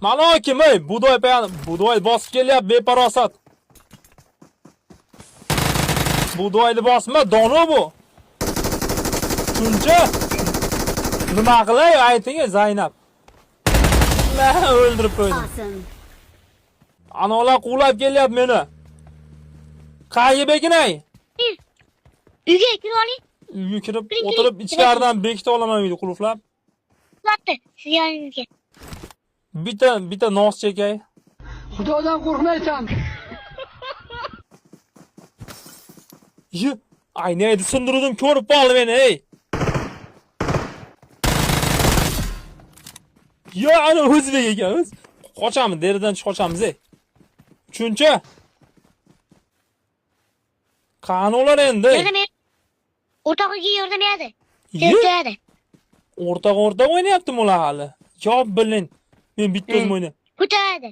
Mana kim ey? Bug'doy payan, bug'doy bosib kelyapti beparosat. Bug'doyni bosma, dono bu. Shuncha nima qilay ayting Zaynab. Men o'ldirib qo'ydim. Awesome. Anolar quvlab kelyapti meni. Qayerga bekinay? Uyga kirib oling. Uyga kirib Kiring, o'tirib kiring. ichkaridan bekita olaman uyni qulflab. Quvlatdi siz yoningizga. Bitta bitta nos chekay. Xudodan qo'rqmaysan. Yi, aynayni sindirdim, ko'rib qoldi meni, ey. Yo, ana o'zbek ekan, o'z. Qochamiz, deradan chiqib qochamiz, ey. Tushuncha. Qani ular endi? ey? Yordam ber. O'rtog'iga yordam beradi. Yi, Ko'taradi. o'rtoq o'rtoq o'ynayaptimi ular hali? Yo, bilin. Men bitta o'zim o'ynayapman. Ko'taradi.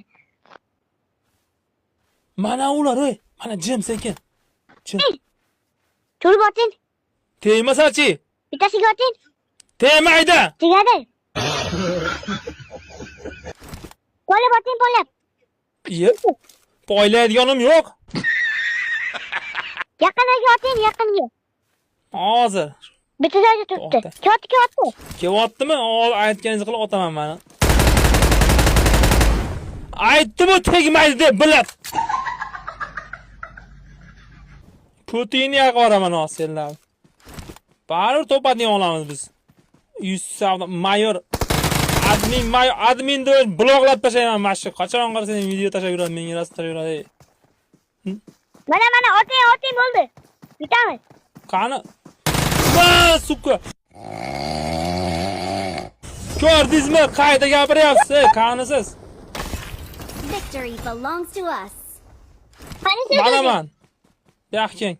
Mana ular, ey. Mana jim sekin. Jim. Turib oting. Tegmasachi. Bittasiga oting. Tegmaydi. Tegadi. Poylab oting, poylab. Ye. Poylaydiganim yo'q. Yaqiniga oting, yaqinga. Hozir. Bitta joyda turibdi. To'xta. Kiyotdi, kiyotdi. Kelyaptimi? Aytganingizni qilib otaman mana. Aytdim-u tegmaydi deb bilib. Ko'tingni yoqib yuboraman hozir senlar. Baribir to'patni olamiz biz. 100 savdo mayor admin mayor adminni bloklab tashlayman mana shu. Qachon qarasang video tashlab yuradi, menga rasm tashlab yuradi. Ey. Mana mana oting, oting bo'ldi. Yutamiz. Qani? Va, suka. Ko'rdingizmi? Qayta gapiryapsiz, ey, qanisiz? Victory belongs to us. Qani siz? Manaman. Bu yoqqa keling.